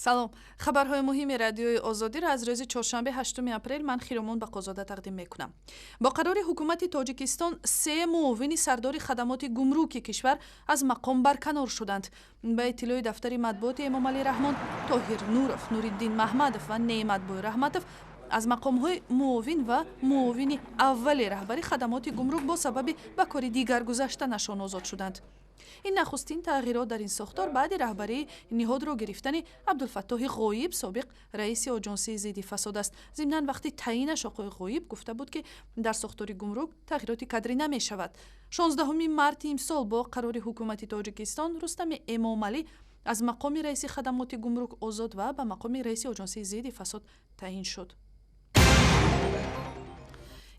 Салом, хабарҳои муҳими Радиои Озодиро аз рӯзи чоршанбе, 8 апрел, ман Хиромон Бақозода тақдим мекунам. Бо қарори ҳукумати Тоҷикистон се муовини сардори хадамоти гумруки кишвар аз мақом барканор шуданд. Ба иттилои дафтари матбуоти Эмомалӣ Раҳмон, Тоҳир Нуров, Нуриддин Маҳмадов ва Неъматбой Раҳматов аз мақомҳои муовин ва муовини аввали раҳбари хадамоти гумрук бо сабаби ба кори дигар гузаштанашон озод шуданд. Ин нахустин тағйирот дар ин сохтор баъди раҳбарии ниҳодро гирифтани Абдулфаттоҳи Ғоиб, собиқ раиси Оҷонсии зидди фасод аст. Зимнан, вақти таъинаш оқои Ғоиб гуфта буд, ки дар сохтори гумрук тағйироти кадрӣ намешавад. 16 марти имсол бо қарори ҳукумати Тоҷикистон Рустами Эмомалӣ аз мақоми раиси хадамоти гумрук озод ва ба мақоми раиси Оҷонсии зидди фасод таъин шуд.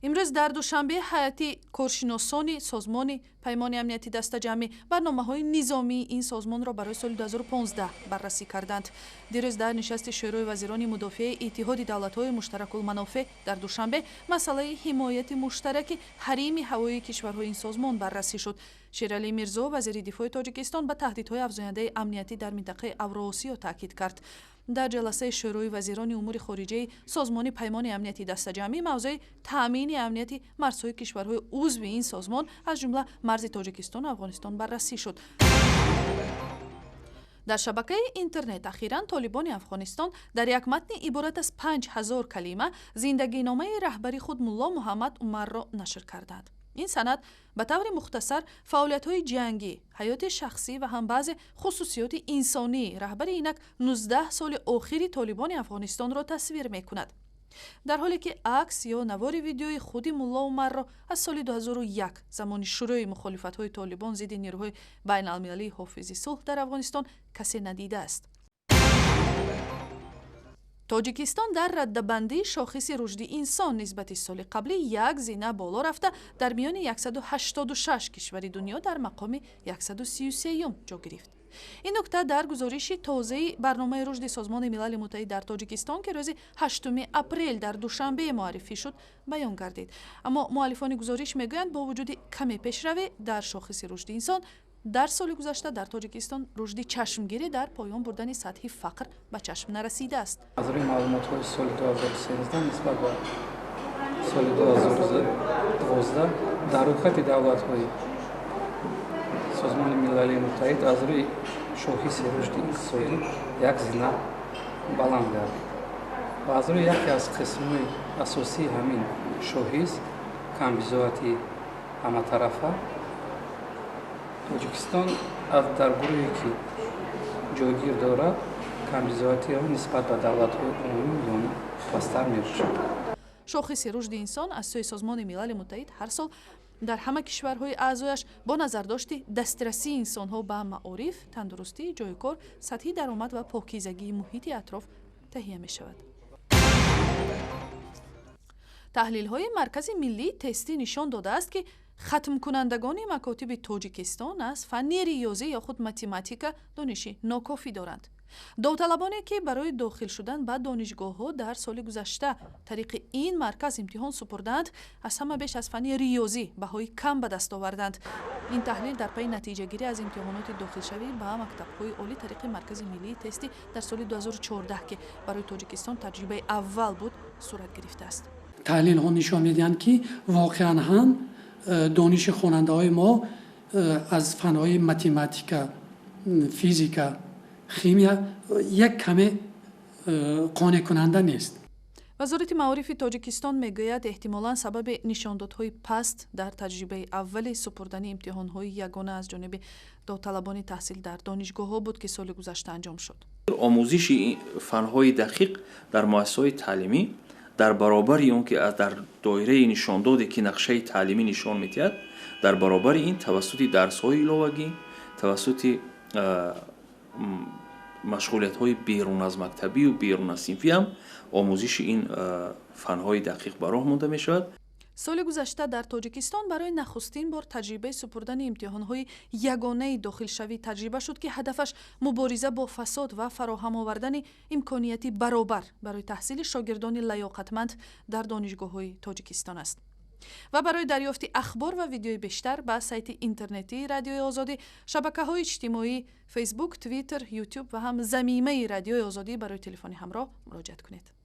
Имрӯз дар Душанбе ҳайати коршиносони Созмони Паймони Амнияти Дастаҷамъӣ барномаҳои низомии ин созмонро барои соли 2015 баррасӣ карданд. Дирӯз дар нишасти Шӯрои вазирони мудофиаи Иттиҳоди давлатҳои муштаракулманофеъ дар Душанбе масъалаи ҳимояти муштараки ҳарими ҳавоии кишварҳои ин созмон баррасӣ шуд. Шералӣ Мирзо, вазири дифои Тоҷикистон, ба таҳдидҳои афзояндаи амниятӣ дар минтақаи Авроосиё таъкид кард. Дар ҷаласаи Шӯрои вазирони умури хориҷаи Созмони Паймони Амнияти Дастаҷамъӣ мавзӯи таъмини амнияти марзҳои кишварҳои узви ин созмон, аз ҷумла марзи Тоҷикистону Афғонистон, баррасӣ шуд. Дар шабакаи интернет ахиран толибони Афғонистон дар як матни иборат аз 5000 калима зиндагиномаи раҳбари худ Мулло Муҳаммад Умарро нашр карданд. Ин санад ба таври мухтасар фаъолиятҳои ҷангӣ, ҳаёти шахсӣ ва ҳам баъзе хусусиёти инсонии раҳбари инак 19 соли охири толибони Афғонистонро тасвир мекунад, дар ҳоле ки акс ё навори видеои худи Мулло Умарро аз соли 2001, замони шурӯи мухолифатҳои толибон зидди нерӯҳои байналмилалии ҳофизи сулҳ дар Афғонистон, касе надидааст. Тоҷикистон дар раддабандии шохиси рушди инсон нисбати соли қаблӣ як зина боло рафта, дар миёни 186 кишвари дунё дар мақоми 133-юм ҷо гирифт. Ин нукта дар гузориши тозаи Барномаи рушди Созмони Милали Муттаҳид дар Тоҷикистон, ки рӯзи 8 апрел дар Душанбе муаррифӣ шуд, баён гардид. Аммо муаллифони гузориш мегӯянд, бо вуҷуди каме пешравӣ дар шохиси рушди инсон дар соли гузашта дар Тоҷикистон, рушди чашмгирӣ дар поён бурдани сатҳи фақр ба чашм нарасидааст. Аз рӯи маълумотҳои соли 2013 нисбат ба соли 2012 дар рӯйхати давлатҳои Созмони Милалии Муттаҳид аз рӯи шохиси рушди иқтисодӣ як зина баланд гардид ва аз рӯи яке аз қисмҳои асосии ҳамин шохис, камбизоати ҳаматарафа, Тоҷикистон дар гурӯҳе ки ҷойгир дорад, камбизоати он нисбат ба давлатҳои умумӣ миёна пасттар мебошад. Шохиси рушди инсон аз сӯи Созмони Милали Муттаҳид ҳар сол дар ҳама кишварҳои аъзояш бо назардошти дастрасии инсонҳо ба маориф, тандурустӣ, ҷойи кор, сатҳи даромад ва покизагии муҳити атроф таҳия мешавад. Таҳлилҳои Маркази миллии тестӣ нишон додааст, ки хатмкунандагони макотиби Тоҷикистон аз фанни риёзӣ ё худ математика дониши нокофӣ доранд. Довталабоне, ки барои дохил шудан ба донишгоҳҳо дар соли гузашта тариқи ин марказ имтиҳон супурдаанд, аз ҳама беш аз фанни риёзӣ баҳои кам ба даст оварданд. Ин таҳлил дар пайи натиҷагирӣ аз имтиҳоноти дохилшавӣ ба мактабҳои олӣ тариқи Маркази миллии тестӣ дар соли 2014, ки барои Тоҷикистон таҷрибаи аввал буд, сурат гирифтааст. Таҳлилҳо нишон медиҳанд, ки воқеан ҳам дониши хонандаҳои мо аз фанҳои математика, физика, химия як каме қонеъкунанда нест. Вазорати маорифи Тоҷикистон мегӯяд, эҳтимолан сабаби нишондодҳои паст дар таҷрибаи аввали супурдани имтиҳонҳои ягона аз ҷониби довталабони таҳсил дар донишгоҳҳо буд, ки соли гузашта анҷом шуд. Омӯзиши фанҳои дақиқ дар муассисаҳои таълимӣ дар баробари он ки дар доираи нишондоде ки нақшаи таълимӣ нишон медиҳад, дар баробари ин тавассути дарсҳои иловагӣ, тавассути машғулиятҳои берун аз мактабию берун аз синфӣ ҳам омӯзиши ин фанҳои дақиқ ба роҳ монда мешавад. Соли гузашта дар Тоҷикистон барои нахустин бор таҷрибаи супурдани имтиҳонҳои ягонаи дохилшавӣ таҷриба шуд, ки ҳадафаш мубориза бо фасод ва фароҳам овардани имконияти баробар барои таҳсили шогирдони лаёқатманд дар донишгоҳҳои Тоҷикистон аст. Ва барои дарёфти ахбор ва видеои бештар ба сайти интернетии Радиои Озодӣ, шабакаҳои иҷтимоӣ Фейсбук, Твиттер, Ютуб ва ҳам замимаи Радиои Озодӣ барои телефони ҳамроҳ муроҷиат кунед.